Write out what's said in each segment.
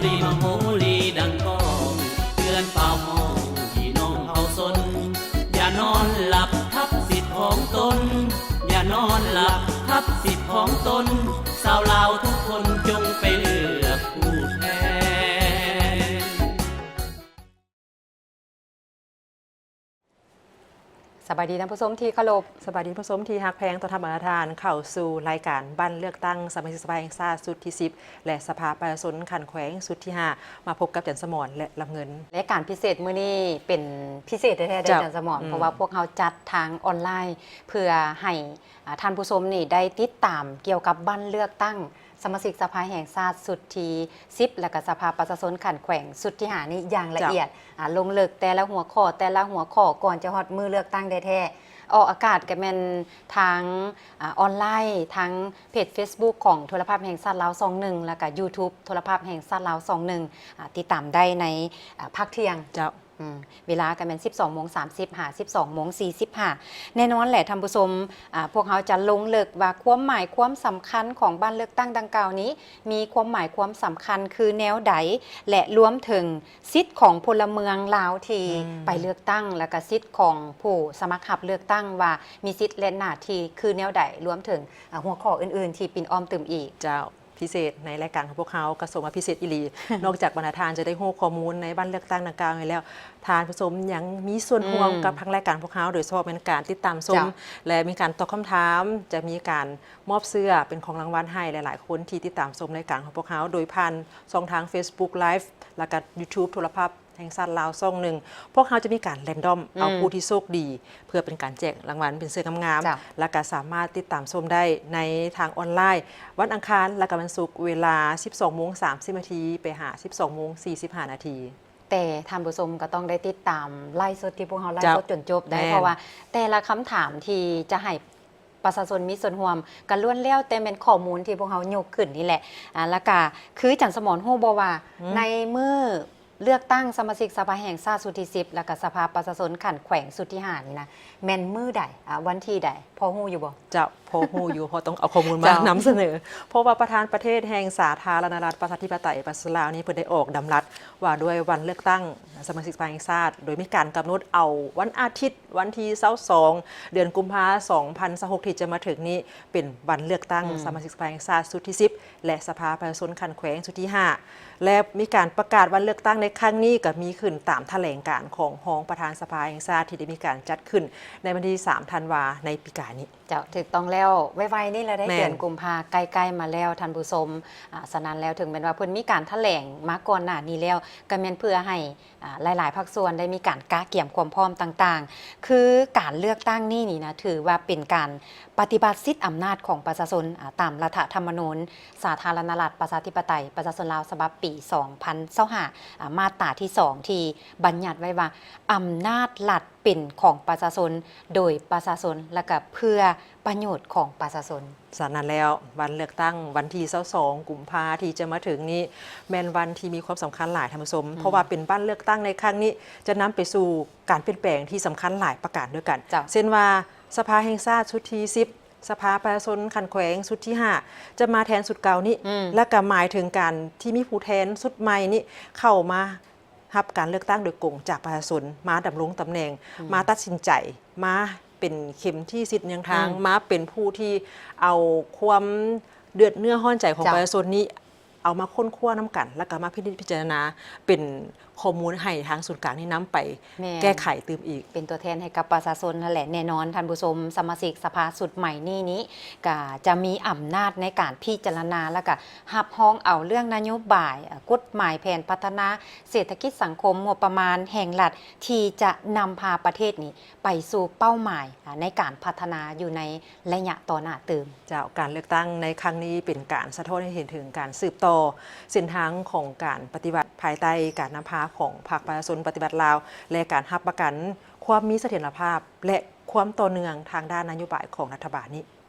ລີມະໂມລີດັງກ້ອງ ເຕືອນປ່າວຫ້ອງພີ່ນ້ອງເຮົາຊົນ ຢ່ານອນຫຼັບທັບສິດຂອງຕົນ ຢ່ານອນຫຼັບທັບສິດຂອງຕົນ ຊາວລາວທຸກຄົນຈົ່ງໄປເລືອກຜູ້ແທນ. ສະບາຍດີທ່ານຜູ້ຊົມທີ່ເຄົາລົບ. ສະບາຍດີທ່ານຜູ້ຊົມທີ່ຮັກແພງ, ຕ້ອນຮັບບັນດາທ່ານເຂົ້າສູ່ລາຍການບັ້ນເລືອກຕັ້ງສະມາຊິກສະພາແຫ່ງຊາດຊຸດທີສິບ ແລະ ສະພາປະຊາຊົນຂັ້ນແຂວງຊຸດທີຫ້າ ມາພົບກັບຈັນສະໝອນ ແລະ ລຳເງິນ. ລາຍການພິເສດມື້ນີ້ເປັນພິເສດແທ້ໆເດ້ ເຈົ້າ ຈັນສະໝອນ ອືມ ເພາະວ່າພວກເຮົາຈັດທາງອອນລາຍ ເພື່ອໃຫ້ ອາ ທ່ານຜູ້ຊົມນີ້ໄດ້ຕິດຕາມກ່ຽວກັບບັ້ນເລືອກຕັ້ງ ສະມາຊິກສະພາແຫ່ງຊາດຊຸດທີສິບ ແລະກະສະພາປະຊາຊົນຂັ້ນແຂວງຊຸດທີຫ້ານີ້ຢ່າງລະອຽດ ເຈົ້າ ອາ ລົງເລິກແຕ່ລະຫົວຂໍ້ ແຕ່ລະຫົວຂໍ້ ກ່ອນຈະຮອດມື້ເລືອກຕັ້ງແທ້ໆ. ອອກອາກາດກະແມ່ນທາງ ອາ ອອນລາຍ ທາງເພຈເຟສບຸກຂອງໂທລະພາບແຫ່ງຊາດລາວຊ່ອງໜຶ່ງ ແລະກະຢູທູບໂທລະພາບແຫ່ງຊາດລາວຊ່ອງໜຶ່ງ ອາ ຕິດຕາມໄດ້ໃນ ອາ ພາກທ່ຽງ ເຈົ້າ. ອືມ ເວລາກໍແມ່ນສິບສອງໂມງສາມສິບ ຫາ ສິບສອງໂມງສີ່ສິບຫ້າ. ແນ່ນອນແຫຼະທ່ານຜູ້ຊົມ ອາ ພວກເຮົາຈະລົງເລິກວ່າຄວາມໝາຍຄວາມສຳຄັນຂອງບັ້ນເລືອກຕັ້ງດັ່ງກ່າວນີ້ ມີຄວາມໝາຍຄວາມສຳຄັນຄືແນວໃດ ແລະ ລວມເຖິງສິດຂອງພົນລະເມືອງລາວທີ່ ອືມ ໄປເລືອກຕັ້ງ ແລະກະສິດຂອງຜູ້ສະໝັກຮັບເລືອກຕັ້ງວ່າມີສິດ ແລະ ໜ້າທີ່ຄືແນວໃດ ລວມເຖິງ ອາ ຫົວຂໍ້ອື່ນໆທີ່ປິ່ນອ້ອມຕື່ມອີກ. ເຈົ້າ. ພິເສດໃນລາຍການຂອງພວກເຮົາ ກະສົມວ່າພິເສດອີ່ຫຼີ. ນອກຈາກບັນດາທ່ານຈະໄດ້ຮູ້ຂໍ້ມູນໃນບັ້ນເລືອກຕັ້ງດັ່ງກ່າວນີ້ແລ້ວ, ທ່ານຜູ້ຊົມຍັງມີສ່ວນຮ່ວມ ອືມ ກັບທາງລາຍການຂອງພວກເຮົາ ໂດຍສະເພາະແມ່ນການຕິດຕາມຊົມ ເຈົ້າ ແລະ ມີການຕອບຄຳຖາມ, ຈະມີການມອບເສື້ອເປັນຂອງລາງວັນໃຫ້ຫຼາຍໆຄົນທີ່ຕິດຕາມຊົມລາຍການຂອງພວກເຮົາ ໂດຍຜ່ານຊ່ອງທາງເຟສບຸກໄລຟ໌ ແລະກະຢູທູບໂທລະພາບ ແຫ່ງຊາດລາວຊ່ອງໜຶ່ງ, ພວກເຮົາຈະມີການແຣນດອມ ອືມ ເອົາຜູ້ທີ່ໂຊກດີ ເພື່ອເປັນການແຈກລາງວັນເປັນເສື້ອງາມໆ ເຈົ້າ ແລະກະສາມາດຕິດຕາມຊົມໄດ້ໃນທາງອອນລາຍ ວັນອັງຄານ ແລະກະວັນສຸກ ເວລາສິບສອງໂມງສາມສິບນາທີ ໄປຫາສິບສອງໂມງສີ່ສິບຫ້ານາທີ. ແຕ່ທ່ານຜູ້ຊົມກໍຕ້ອງໄດ້ຕິດຕາມໄລຟ໌ສົດທີ່ພວກເຮົາໄລຟ໌ ເຈົ້າ ສົດຈົນຈົບໄດ້ ແມ່ນ ເພາະວ່າແຕ່ລະຄຳຖາມທີ່ຈະໃຫ້ ປະຊາຊົນມີສ່ວນຮ່ວມ ກໍລ້ວນແລ້ວແຕ່ແມ່ນຂໍ້ມູນທີ່ພວກເຮົາຍົກຂຶ້ນນີ້ແຫຼະ. ອາ ແລ້ວກະຄືຈັນສະໝອນຮູ້ບໍ່ວ່າ ອືມ ໃນມື້ເລືອກຕັ້ງສະມາຊິກສະພາແຫ່ງຊາດຊຸດທີສິບ ແລ້ວກະສະພາປະຊາຊົນຂັ້ນແຂວງຊຸດທີຫ້ານີ້ນະ ແມ່ນມື້ໃດ ອາ ວັນທີໃດ ພໍຮູ້ຢູ່ບໍ່? ເຈົ້າ ພໍຮູ້ຢູ່ ເພາະຕ້ອງເອົາຂໍ້ມູນມາ ເຈົ້າ ນຳສະເໜີ ເພາະວ່າປະທານປະເທດແຫ່ງສາທາລະນະລັດ ປະຊາທິປະໄຕ ປະຊາຊົນລາວນີ້ ເພິ່ນໄດ້ອອກດຳລັດວ່າດ້ວຍວັນເລືອກຕັ້ງສະມາຊິກສະພາແຫ່ງຊາດ ໂດຍມີການກຳນົດເອົາວັນອາທິດ ວັນທີຊາວສອງ ເດືອນກຸມພາ ສອງພັນຊາວຫົກ ທີ່ຈະມາເຖິງນີ້ ເປັນວັນເລືອກຕັ້ງ ອືມ ສະມາຊິກສະພາແຫ່ງຊາດຊຸດທີສິບ ແລະ ສະພາປະຊາຊົນຂັ້ນແຂວງຊຸດທີຫ້າ ແລະ ມີການປະກາດວັນເລືອກຕັ້ງໃນຄັ້ງນີ້ ກໍມີຂຶ້ນຕາມຖະແຫຼງການຂອງຮອງປະທານສະພາແຫ່ງຊາດ ທີ່ໄດ້ມີການຈັດຂຶ້ນໃນວັນທີສາມ ທັນວາ ໃນປີກາຍນີ້. ເຈົ້າ ຖືກຕ້ອງແລ້ວ ໄວໆນີ້ແຫຼະເດ້ ແມ່ນ ເດືອນກຸມພາໃກ້ໆມາແລ້ວທ່ານຜູ້ຊົມ. ອາ ສະນັ້ນແລ້ວ ເຖິງແມ່ນວ່າເພິ່ນມີການຖະແຫຼງມາກ່ອນໜ້ານີ້ແລ້ວ ກໍແມ່ນເພື່ອໃຫ້ ອາ ຫຼາຍໆພາກສ່ວນໄດ້ມີການກະກຽມຄວາມພ້ອມຕ່າງໆ ຄືການເລືອກຕັ້ງນີ້ນີ້ນະ ຖືວ່າເປັນການປະຕິບັດສິດອຳນາດຂອງປະຊາຊົນ ອາ ຕາມລັດຖະທຳມະນູນສາທາລະນະລັດ ປະຊາທິປະໄຕ ປະຊາຊົນລາວ ສະບັບປີສອງພັນຊາວຫ້າ ອາ ມາດຕາທີສອງ ທີ່ບັນຍັດໄວ້ວ່າ ອຳນາດລັດເປັນຂອງປະຊາຊົນ ໂດຍປະຊາຊົນ ແລະກະເພື່ອ ປະໂຫຍດຂອງປະຊາຊົນ. ສະນັ້ນແລ້ວ ວັນເລືອກຕັ້ງວັນທີຊາວສອງ ກຸມພາ ທີ່ຈະມາເຖິງນີ້ ແມ່ນວັນທີ່ມີຄວາມສຳຄັນຫຼາຍທ່ານຜູ້ຊົມ ອືມ ເພາະວ່າເປັນວັນເລືອກຕັ້ງໃນຄັ້ງນີ້ ຈະນຳໄປສູ່ການປ່ຽນແປງທີ່ສຳຄັນຫຼາຍປະການດ້ວຍກັນ ເຈົ້າ ເຊັ່ນວ່າ ສະພາແຫ່ງຊາດຊຸດທີສິບ ສະພາປະຊາຊົນຂັ້ນແຂວງຊຸດທີຫ້າ ຈະມາແທນຊຸດເກົ່ານີ້ ອືມ ແລະກະໝາຍເຖິງການທີ່ມີຜູ້ແທນຊຸດໃໝ່ນີ້ເຂົ້າມາ ຮັບການເລືອກຕັ້ງໂດຍກົງຈາກປະຊາຊົນ ມາດຳລົງຕຳແໜ່ງ ອືມ ມາຕັດສິນໃຈ ມາເປັນເຂັມທີ່ສິດຍາງທາງ ອືມ ມາເປັນຜູ້ທີ່ເອົາຄວາມເດືອດເນື້ອຮ້ອນໃຈຂອງ ເຈົ້າ ປະຊາຊົນນີ້ ເອົາມາຄົ້ນຄວ້ານຳກັນ ແລ້ວກໍມາພິນິດພິຈາລະນາ ເປັນຂໍ້ມູນໃຫ້ທາງສູນກາງນີ້ນຳໄປ ແມ່ນ ແກ້ໄຂຕື່ມອີກ ເປັນຕົວແທນໃຫ້ກັບປະຊາຊົນຫັ້ນແຫຼະ. ແນ່ນອນທ່ານຜູ້ຊົມ ສະມາຊິກສະພາຊຸດໃໝ່ນີ້ນີ້ ກໍຈະມີອຳນາດໃນການພິຈາລະນາ ແລ້ວກໍຮັບຮອງເອົາເລື່ອງນະໂຍບາຍ, ກົດໝາຍ, ແຜນພັດທະນາ ເສດຖະກິດສັງຄົມ ງົບປະມານແຫ່ງລັດ ທີ່ຈະນຳພາປະເທດນີ້ໄປສູ່ເປົ້າໝາຍໃນການພັດທະນາຢູ່ໃນໄລຍະຕໍ່ໜ້າຕື່ມ. ເຈົ້າ, ການເລືອກຕັ້ງໃນຄັ້ງນີ້ເປັນການສະທ້ອນໃຫ້ເຫັນເຖິງການສືບຕໍ່ເສັ້ນທາງຂອງການປະຕິວັດ ພາຍໃຕ້ການນຳພາຂອງພັກປະຊາຊົນປະຕິວັດລາວ ແລະ ການຮັບປະກັນຄວາມມີສະຖຽນລະພາບ ແລະ ຄວາມຕໍ່ເນື່ອງທາງດ້ານນະໂຍບາຍຂອງລັດຖະບານນີ້.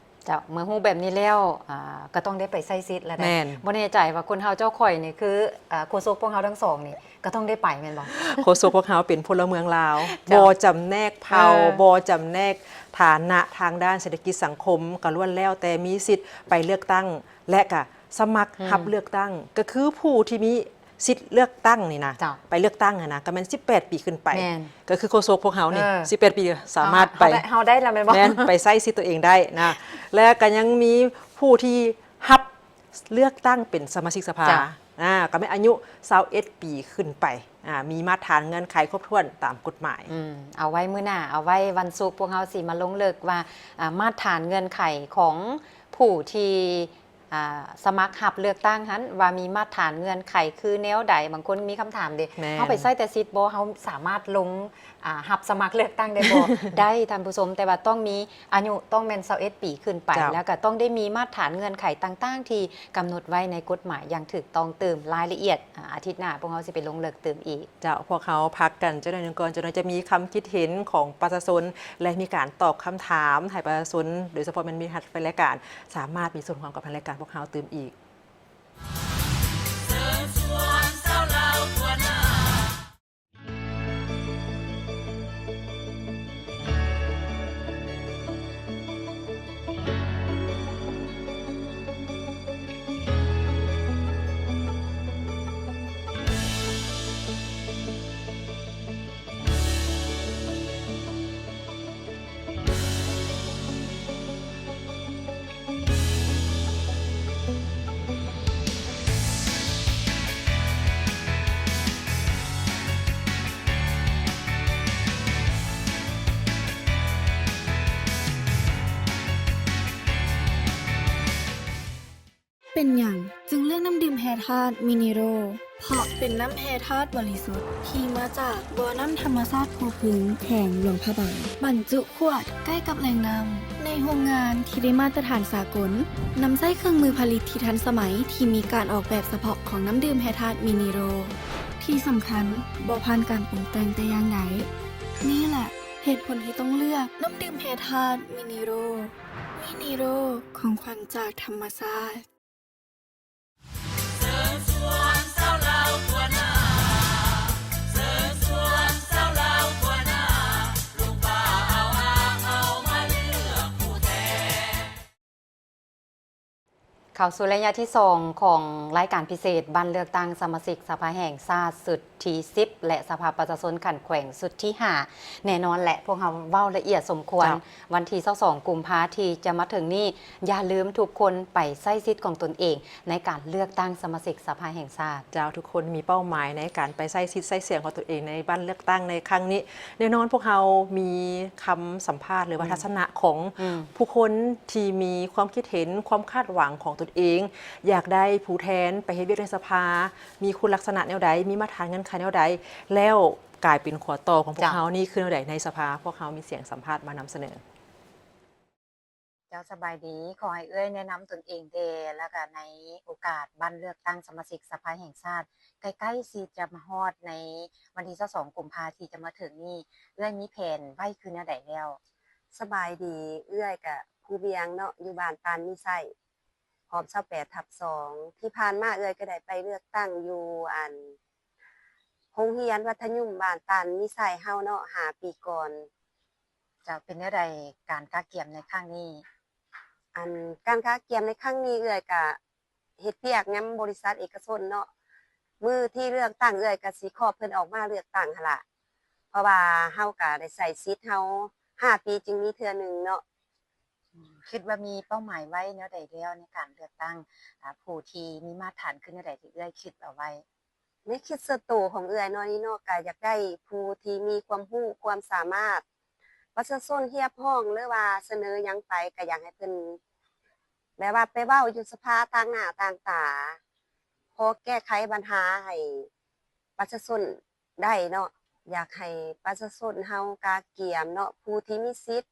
ເຈົ້າ, ເມື່ອຮູ້ແບບນີ້ແລ້ວ ອາ ກໍຕ້ອງໄດ້ໄປໃຊ້ສິດແລ້ວເດ້. ແມ່ນ. ບໍ່ແນ່ໃຈວ່າຄົນເຮົາເຈົ້າຂ້ອຍນີ້ ຄື ອາ ໂຄສົກພວກເຮົາທັງສອງນີ້ ກໍຕ້ອງໄດ້ໄປແມ່ນບໍ່? ໂຄສົກພວກເຮົາເປັນພົນລະເມືອງລາວ, ເຈົ້າ. ບໍ່ຈຳແນກເຜົ່າ, ເອີ ບໍ່ຈຳແນກຖານະທາງດ້ານເສດຖະກິດສັງຄົມ, ກໍລ້ວນແລ້ວແຕ່ມີສິດໄປເລືອກຕັ້ງ ແລະ ກໍສະໝັກ ອືມ ຮັບເລືອກຕັ້ງ, ກໍຄືຜູ້ທີ່ມີ ສິດເລືອກຕັ້ງນີ້ນະ ເຈົ້າ ໄປເລືອກຕັ້ງຫັ້ນນະ ກໍແມ່ນສິບແປດປີຂຶ້ນໄປ ແມ່ນ ກໍຄືໂຄສົກພວກເຮົານີ້ ເອີ ສິບແປດປີສາມາດໄປ ເຮົາໄດ້ ເຮົາໄດ້ແລ້ວແມ່ນບໍ່? ແມ່ນ ໄປໃຊ້ສິດຕົວເອງໄດ້ນະ ແລະກໍຍັງມີຜູ້ທີ່ຮັບເລືອກຕັ້ງເປັນສະມາຊິກສະພາ ເຈົ້າ ອາ ກໍແມ່ນອາຍຸຊາວເອັດປີຂຶ້ນໄປ ອາ ມີມາດຖານເງື່ອນໄຂຄົບຖ້ວນຕາມກົດໝາຍ ອືມ ເອົາໄວ້ມື້ໜ້າ ເອົາໄວ້ວັນສຸກ ພວກເຮົາຊິມາລົງເລິກວ່າ ອາ ມາດຖານເງື່ອນໄຂຂອງຜູ້ທີ່ ອາ ສະໝັກຮັບເລືອກຕັ້ງຫັ້ນ ວ່າມີມາດຖານເງື່ອນໄຂຄືແນວໃດ? ບາງຄົນມີຄຳຖາມເດ້ ແມ່ນ ເຮົາໄປໃຊ້ແຕ່ສິດບໍ່? ເຮົາສາມາດລົງ ອາ ຮັບສະໝັກເລືອກຕັ້ງໄດ້ບໍ່? ໄດ້ທ່ານຜູ້ຊົມ ແຕ່ວ່າຕ້ອງມີອາຍຸ ຕ້ອງແມ່ນຊາວເອັດປີຂຶ້ນໄປ ເຈົ້າ ແລ້ວກໍຕ້ອງໄດ້ມີມາດຖານເງື່ອນໄຂຕ່າງໆ ທີ່ກຳນົດໄວ້ໃນກົດໝາຍຢ່າງຖືກຕ້ອງຕື່ມ. ລາຍລະອຽດ ອາ ອາທິດໜ້າພວກເຮົາຊິໄປລົງເລິກຕື່ມອີກ. ເຈົ້າ ພວກເຮົາພັກກັນຈັກໜ້ອຍໜຶ່ງກ່ອນ ຈັກໜ້ອຍຈະມີຄຳຄິດເຫັນຂອງປະຊາຊົນ ແລະ ມີການຕອບຄຳຖາມໃຫ້ປະຊາຊົນ ໂດຍສະເພາະແມ່ນມິດຮັບແຟນລາຍການ ສາມາດມີສ່ວນຮ່ວມກັບທາງລາຍການພວກເຮົາຕື່ມອີກ. ເປັນຫຍັງຈຶ່ງເລືອກນ້ຳດື່ມແຮ່ທາດມິເນໂຣ? ເພາະເປັນນ້ຳແຮ່ທາດບໍລິສຸດທີ່ມາຈາກບໍ່ນ້ຳທຳມະຊາດພູພຶງ ແຂວງຫຼວງພະບາງ, ບັນຈຸຂວດໃກ້ກັບແຫຼ່ງນ້ຳ ໃນໂຮງງານທີ່ໄດ້ມາດຕະຖານສາກົນ, ນຳໃຊ້ເຄື່ອງມືຜະລິດທີ່ທັນສະໄໝທີ່ມີການອອກແບບສະເພາະຂອງນ້ຳດື່ມແຮ່ທາດມິເນໂຣ ທີ່ສຳຄັນບໍ່ຜ່ານການປຸງແຕ່ງແຕ່ຢ່າງໃດ. ນີ້ແຫຼະເຫດຜົນທີ່ຕ້ອງເລືອກນ້ຳດື່ມແຮ່ທາດມິເນໂຣ. ມິເນໂຣ ຂອງຂວັນຈາກທຳມະຊາດ. ເຂົ້າສູ່ໄລຍະທີສອງຂອງລາຍການພິເສດ ບັດເລືອກຕັ້ງສະມາຊິກສະພາແຫ່ງຊາດຊຸດທີສິບ ແລະ ສະພາປະຊາຊົນຂັ້ນແຂວງຊຸດທີຫ້າ. ແນ່ນອນແຫຼະ ພວກເຮົາເວົ້າລະອຽດສົມຄວນ. ເຈົ້າ. ວັນທີຊາວສອງ ກຸມພາທີ່ຈະມາເຖິງນີ້ ຢ່າລືມທຸກຄົນໄປໃຊ້ສິດຂອງຕົນເອງໃນການເລືອກຕັ້ງສະມາຊິກສະພາແຫ່ງຊາດ. ເຈົ້າ, ທຸກຄົນມີເປົ້າໝາຍໃນການໄປໃຊ້ສິດໃຊ້ສຽງຂອງຕົນເອງໃນບັດເລືອກຕັ້ງໃນຄັ້ງນີ້. ແນ່ນອນພວກເຮົາມີຄຳສຳພາດ ຫຼືວ່າ ອືມ ທັດສະນະຂອງ ອືມ ຜູ້ຄົນທີ່ມີຄວາມຄິດເຫັນ, ຄວາມຄາດຫວັງຂອງຕົນເອງ, ຢາກໄດ້ຜູ້ແທນໄປເຮັດວຽກໃນສະພາ, ມີຄຸນລັກສະນະແນວໃດ, ມີມາດຖານເງື່ອນໄຂແນວໃດ, ແລ້ວກາຍເປັນຂົວຕໍ່ຂອງພວກ ເຈົ້າ ເຮົານີ້ຄືແນວໃດໃນສະພາ, ພວກເຮົາມີສຽງສຳພາດມານຳສະເໜີ. ເຈົ້າ ສະບາຍດີ. ຂໍໃຫ້ເອື້ອຍແນະນຳຕົນເອງແດ່ ແລ້ວກະໃນໂອກາດບັດເລືອກຕັ້ງສະມາຊິກສະພາແຫ່ງຊາດ ໃກ້ໆຊິຈະມາຮອດໃນວັນທີຊາວສອງ ກຸມພາທີ່ຈະມາເຖິງນີ້ ເອື້ອຍມີແຜນໄວ້ຄືແນວໃດແລ້ວ? ສະບາຍດີ, ເອື້ອຍກະພູວຽງເນາະ, ຢູ່ບ້ານຕານມີໄຊ ຮອບຊາວແປດທັບສອງ. ທີ່ຜ່ານມາເອື້ອຍກໍໄດ້ໄປເລືອກຕັ້ງຢູ່ ອັນ ໂຮງຮຽນມັດທະຍົມບ້ານຕານມີໄຊເຮົາເນາະ ຫ້າປີກ່ອນ. ເຈົ້າ, ເປັນແນວໃດການກະກຽມໃນຄັ້ງນີ້? ອັນ ການກະກຽມໃນຄັ້ງນີ້ ເອື້ອຍກະເຮັດວຽກນຳບໍລິສັດເອກະຊົນເນາະ. ມື້ທີ່ເລືອກຕັ້ງ ເອື້ອຍກະຊິຄອບເພິ່ນອອກມາເລືອກຕັ້ງຫັ້ນລະ, ເພາະວ່າເຮົາກະໄດ້ໃຊ້ສິດເຮົາ ຫ້າປີຈຶ່ງມີເທື່ອໜຶ່ງເນາະ. ອືມ, ຄິດວ່າມີເປົ້າໝາຍໄວ້ແນວໃດແລ້ວໃນການເລືອກຕັ້ງ ອາ ຜູ້ທີ່ມີມາດຖານຄືແນວໃດທີ່ເອື້ອຍຄິດເອົາໄວ້? ໃນຄິດສ່ວນໂຕຂອງເອື້ອຍເນາະນີ້ເນາະ, ກະຢາກໄດ້ຜູ້ທີ່ມີຄວາມຮູ້ຄວາມສາມາດ, ປະຊາຊົນຮຽກຮ້ອງ ຫຼືວ່າສະເໜີຫຍັງໄປ ກະຢາກໃຫ້ເພິ່ນ ແບບວ່າໄປເວົ້າຢູ່ສະພາຕ່າງໜ້າຕ່າງຕາ, ພໍແກ້ໄຂບັນຫາໃຫ້ປະຊາຊົນໄດ້ເນາະ. ຢາກໃຫ້ປະຊາຊົນເຮົາກະກຽມເນາະ, ຜູ້ທີ່ມີສິດ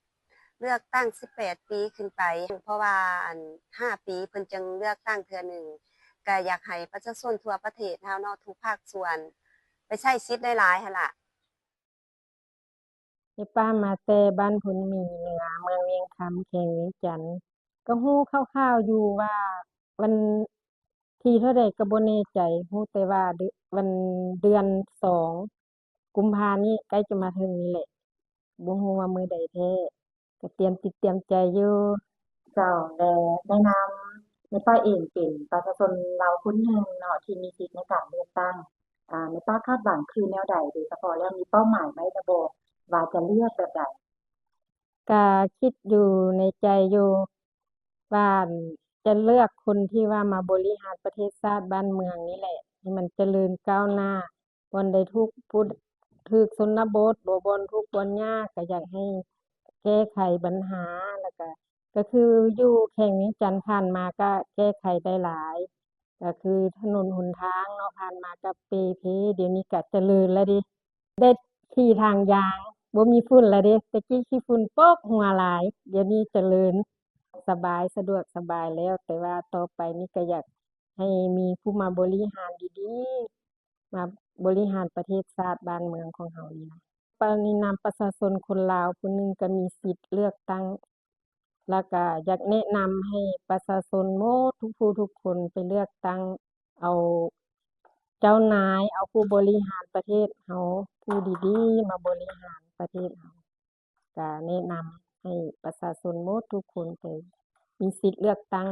ເລືອກຕັ້ງສິບແປດປີຂຶ້ນໄປ, ເພາະວ່າ ອັນ ຫ້າປີເພິ່ນຈຶ່ງເລືອກຕັ້ງເທື່ອໜຶ່ງ. ກະຢາກໃຫ້ປະຊາຊົນທົ່ວປະເທດເຮົາເນາະ, ທຸກພາກສ່ວນ ໄປໃຊ້ສິດຫຼາຍໆຫັ້ນລະ. ເອປ້າມາແຕ່ບ້ານໂພນໝີເໜືອ ເມືອງວຽງຄຳ ແຂວງວຽງຈັນ. ກໍຮູ້ຄ່າວໆຢູ່ວ່າ ວັນທີເທົ່າໃດກໍບໍ່ແນ່ໃຈ, ຮູ້ແຕ່ວ່າເດືອນ ວັນເດືອນສອງ ກຸມພານີ້ໃກ້ຈະມາເຖິງນີ້ແຫຼະ, ບໍ່ຮູ້ວ່າມື້ໃດແທ້, ກໍຕຽມຈິດຕຽມໃຈຢູ່. ເຈົ້າ ແລະ ແນະນຳ ແມ່ປ້າເອງເປັນປະຊາຊົນລາວຄົນໜຶ່ງເນາະ ທີ່ມີສິດໃນການເລືອກຕັ້ງ. ອາ ແມ່ປ້າຄາດຫວັງຄືແນວໃດ? ໂດຍສະເພາະແລ້ວມີເປົ້າໝາຍໄວ້ແລ້ວບໍ່ວ່າຈະເລືອກແບບໃດ? ກະຄິດຢູ່ໃນໃຈຢູ່ວ່າ ຈະເລືອກຄົນທີ່ວ່າມາບໍລິຫານປະເທດຊາດບ້ານເມືອງນີ້ແຫຼະ ໃຫ້ມັນຈະເລີນກ້າວໜ້າ. ບ່ອນໃດທຸກ ຜູ້ ຖືກຊົນນະບົດບໍ ບ່ອນທຸກບ່ອນຍາກ ກະຢາກໃຫ້ແກ້ໄຂບັນຫາ. ແລ້ວກະ ກະຄືຢູ່ແຂວງວຽງຈັນຜ່ານມາກະແກ້ໄຂໄດ້ຫຼາຍ ກະຄືຖະໜົນຫົນທາງເນາະ ຜ່ານມາກະເປ່ເພ ດຽວນີ້ກະຈະເລີນແລ້ວເດ ໄດ້ຂີ່ທາງຢາງ ບໍ່ມີຝຸ່ນແລ້ວເດ. ແຕ່ກີ້ຂີ້ຝຸ່ນປົກຫົວຫຼາຍ ດຽວນີ້ຈະເລີນ ສະບາຍ ສະດວກສະບາຍແລ້ວ. ແຕ່ວ່າຕໍ່ໄປນີ້ກະຢາກໃຫ້ມີຜູ້ມາບໍລິຫານດີໆ ມາບໍລິຫານປະເທດຊາດບ້ານເມືອງຂອງເຮົານີ້ນະ. ປະ ໃນນາມປະຊາຊົນຄົນລາວຜູ້ໜຶ່ງກະມີສິດເລືອກຕັ້ງ ແລ້ວກະຢາກແນະນຳໃຫ້ປະຊາຊົນໝົດທຸກຜູ້ທຸກຄົນໄປເລືອກຕັ້ງ ເອົາເຈົ້ານາຍ ເອົາຜູ້ບໍລິຫານປະເທດເຮົາ ຜູ້ດີໆມາບໍລິຫານປະເທດເຮົາ. ກະແນະນຳໃຫ້ປະຊາຊົນໝົດທຸກຄົນໄປມີສິດເລືອກຕັ້ງ.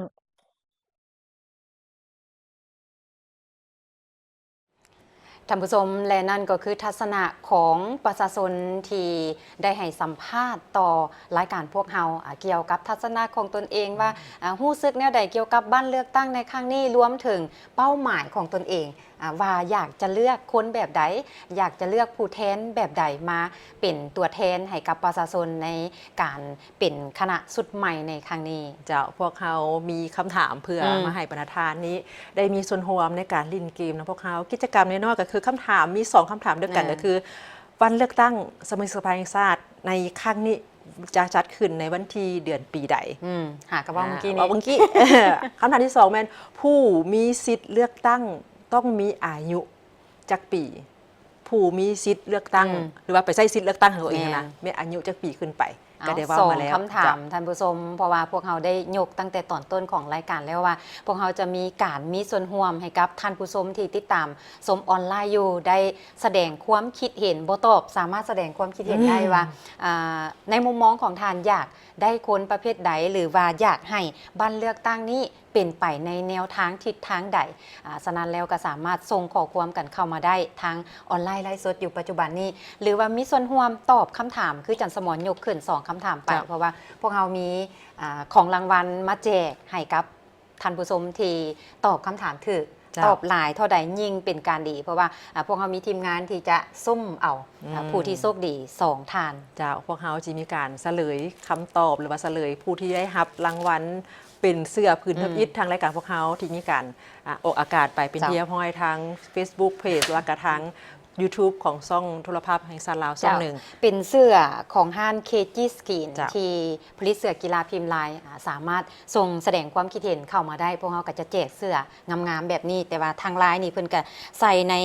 ທ່ານຜູ້ຊົມ ແລະ ນັ້ນກໍຄືທັດສະນະຂອງປະຊາຊົນທີ່ໄດ້ໃຫ້ສຳພາດຕໍ່ລາຍການພວກເຮົາ ອາ ກ່ຽວກັບທັດສະນະຂອງຕົນເອງວ່າ ອາ ຮູ້ສຶກແນວໃດກ່ຽວກັບບັດເລືອກຕັ້ງໃນຄັ້ງນີ້ ລວມເຖິງເປົ້າໝາຍຂອງຕົນເອງ ອາ ວ່າຢາກຈະເລືອກຄົນແບບໃດ ຢາກຈະເລືອກຜູ້ແທນແບບໃດມາເປັນຕົວແທນໃຫ້ກັບປະຊາຊົນໃນການ ເປັນຄະນະຊຸດໃໝ່ໃນຄັ້ງນີ້. ເຈົ້າ ພວກເຮົາມີຄຳຖາມເພື່ອ ອືມ ມາໃຫ້ບັນດາທ່ານນີ້ໄດ້ມີສ່ວນຮ່ວມໃນການຫຼິ້ນເກມນຳພວກເຮົາ. ກິດຈະກຳນ້ອຍໆ ກໍຄືຄຳຖາມ ມີສອງຄຳຖາມດ້ວຍກັນ ອ່າ ກໍຄື ວັນເລືອກຕັ້ງສະມາຊິກສະພາແຫ່ງຊາດໃນຄັ້ງນີ້ຈະຈັດຂຶ້ນໃນວັນທີເດືອນປີໃດ? ອືມ ຫາກໍເວົ້າເມື່ອກີ້ນີ້ ເວົ້າເມື່ອກີ້. ຄຳຖາມທີສອງແມ່ນ ຜູ້ມີສິດເລືອກຕັ້ງຕ້ອງມີອາຍຸຈັກປີ? ຜູ້ມີສິດເລືອກຕັ້ງ ອືມ ຫຼືວ່າໄປໃຊ້ສິດເລືອກຕັ້ງຂອງຕົວເອງຫັ້ນນະ ແມ່ນ ແມ່ນອາຍຸຈັກປີຂຶ້ນໄປ? ເອົາ ກໍໄດ້ເວົ້າມາແລ້ວ ສອງຄຳຖາມ ເຈົ້າ ທ່ານຜູ້ຊົມ ເພາະວ່າພວກເຮົາໄດ້ຍົກຕັ້ງແຕ່ຕອນຕົ້ນຂອງລາຍການແລ້ວວ່າ ພວກເຮົາຈະມີການມີສ່ວນຮ່ວມໃຫ້ກັບທ່ານຜູ້ຊົມທີ່ຕິດຕາມຊົມອອນລາຍຢູ່ ໄດ້ສະແດງຄວາມຄິດເຫັນ ບໍ່ຕອບ ສາມາດສະແດງຄວາມຄິດເຫັນໄດ້ວ່າ ອືມ ອາ ໃນມຸມມອງຂອງທ່ານ ຢາກໄດ້ຄົນປະເພດໃດ ຫຼືວ່າຢາກໃຫ້ບັດເລືອກຕັ້ງນີ້ ເປັນໄປໃນແນວທາງທິດທາງໃດ. ອາ ສະນັ້ນແລ້ວກໍສາມາດສົ່ງຂໍ້ຄວາມກັນເຂົ້າມາໄດ້ທາງອອນລາຍໄລຟ໌ສົດຢູ່ປັດຈຸບັນນີ້ ຫຼືວ່າມີສ່ວນຮ່ວມຕອບຄຳຖາມ ຄືຈັນສະໝອນຍົກຂຶ້ນສອງຄຳຖາມໄປ ເຈົ້າ ເພາະວ່າພວກເຮົາມີ ອາ ຂອງລາງວັນມາແຈກໃຫ້ກັບທ່ານຜູ້ຊົມທີ່ຕອບຄຳຖາມຖືກ ເຈົ້າ ຕອບຫຼາຍເທົ່າໃດຍິ່ງເປັນການດີ ເພາະວ່າ ອາ ພວກເຮົາມີທີມງານທີ່ຈະສຸ່ມເອົາ ອືມ ອາ ຜູ້ທີ່ໂຊກດີສອງທ່ານ. ເຈົ້າ ພວກເຮົາຊິມີການສະເຫຼີຍຄຳຕອບ ຫຼືວ່າສະເຫຼີຍຜູ້ທີ່ໄດ້ຮັບລາງວັນ ເປັນເສື້ອຜືນທຳອິດ ອືມ ທາງລາຍການພວກເຮົາທີ່ມີການ ອາ ອອກອາກາດໄປເປັນ ເຈົ້າ ທີ່ຮຽບຮ້ອຍທາງ Facebook Page ແລ້ວກະທາງ YouTube ຂອງຊ່ອງໂທລະພາບແຫ່ງຊາດລາວ ເຈົ້າ ຊ່ອງໜຶ່ງ ເປັນເສື້ອຂອງຮ້ານ ເຄຈີ Skin ເຈົ້າ ທີ່ຜະລິດເສື້ອກິລາພິມລາຍ ອາ ສາມາດສົ່ງສະແດງຄວາມຄິດເຫັນເຂົ້າມາໄດ້ ພວກເຮົາກໍຈະແຈກເສື້ອງາມໆແບບນີ້ ແຕ່ວ່າທາງລາຍນີ້ເພິ່ນກໍໃສ່ໃນ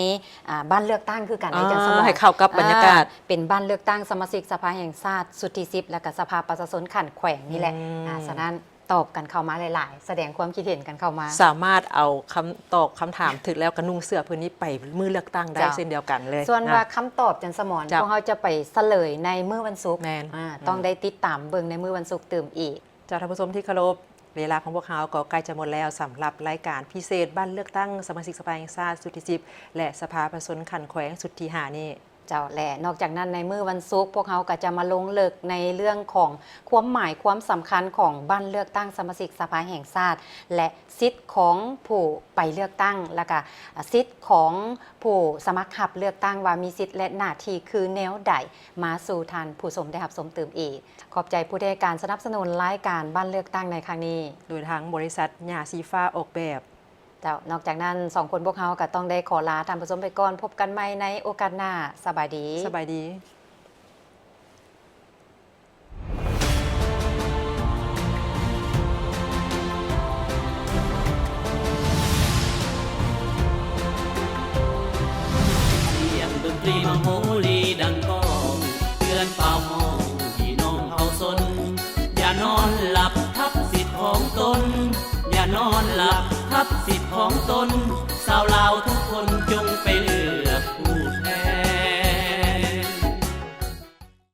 ອາ ບັດເລືອກຕັ້ງຄືກັນ ໃນຈັນສະໝອນ ໃຫ້ເຂົ້າກັບບັນຍາກາດ ອາ ເປັນບັດເລືອກຕັ້ງສະມາຊິກສະພາແຫ່ງຊາດຊຸດທີສິບ ແລ້ວກໍສະພາປະຊາຊົນຂັ້ນແຂວງນີ້ແຫຼະ ອືມ ອາ ສະນັ້ນ ຕອບກັນເຂົ້າມາຫຼາຍໆ ສະແດງຄວາມຄິດເຫັນກັນເຂົ້າມາ ສາມາດເອົາຄຳ ຕອບຄຳຖາມຖືກແລ້ວກໍນຸ່ງເສື້ອຜືນນີ້ໄປມື້ເລືອກຕັ້ງໄດ້ ເຈົ້າ ເຊັ່ນດຽວກັນເລີຍ ສ່ວນວ່າ ນະ ຄຳຕອບຈັນສະໝອນ ເຈົ້າ ພວກເຮົາຈະໄປສະເຫຼີຍໃນມື້ວັນສຸກ ແມ່ນ ອາ ອືມ ຕ້ອງໄດ້ຕິດຕາມເບິ່ງໃນມື້ວັນສຸກຕື່ມອີກ. ເຈົ້າ ທ່ານຜູ້ຊົມທີ່ເຄົາລົບ ເວລາຂອງພວກເຮົາກໍໃກ້ຈະໝົດແລ້ວ ສຳລັບລາຍການພິເສດບັດເລືອກຕັ້ງສະມາຊິກສະພາແຫ່ງຊາດຊຸດທີສິບ ແລະ ສະພາປະຊາຊົນຂັ້ນແຂວງຊຸດທີຫ້ານີ້. ເຈົ້າ ແລະ ນອກຈາກນັ້ນ ໃນມື້ວັນສຸກ ພວກເຮົາກໍຈະມາລົງເລິກໃນເລື່ອງຂອງຄວາມໝາຍຄວາມສຳຄັນຂອງບັດເລືອກຕັ້ງສະມາຊິກສະພາແຫ່ງຊາດ ແລະ ສິດຂອງຜູ້ໄປເລືອກຕັ້ງ ແລ້ວກະສິດຂອງຜູ້ສະໝັກຮັບເລືອກຕັ້ງວ່າມີສິດ ແລະ ໜ້າທີ່ຄືແນວໃດ ມາສູ່ທ່ານຜູ້ຊົມໄດ້ຮັບຊົມຕື່ມອີກ. ຂອບໃຈຜູ້ທີ່ໃຫ້ການສະໜັບສະໜູນລາຍການບັດເລືອກຕັ້ງໃນຄັ້ງນີ້ ໂດຍທາງບໍລິສັດຫຍ້າສີຟ້າອອກແບບ. ເຈົ້າ ນອກຈາກນັ້ນ ສອງຄົນພວກເຮົາກໍຕ້ອງໄດ້ຂໍລາທ່ານຜູ້ຊົມໄປກ່ອນ. ພົບກັນໃໝ່ໃນໂອກາດໜ້າ. ສະບາຍດີ. ສະບາຍດີ. ສຽງດົນຕີມະໂຫຣີດັງກ້ອງ ເຕືອນຟ້າວຮ້ອງພີ່ນ້ອງເຮົາຊົນ ຢ່ານອນຫຼັບທັບສິດຂອງຕົນ ຢ່ານອນຫຼັບທັບສິດຂອງຕົນ ຊາວລາວທຸກຄົນ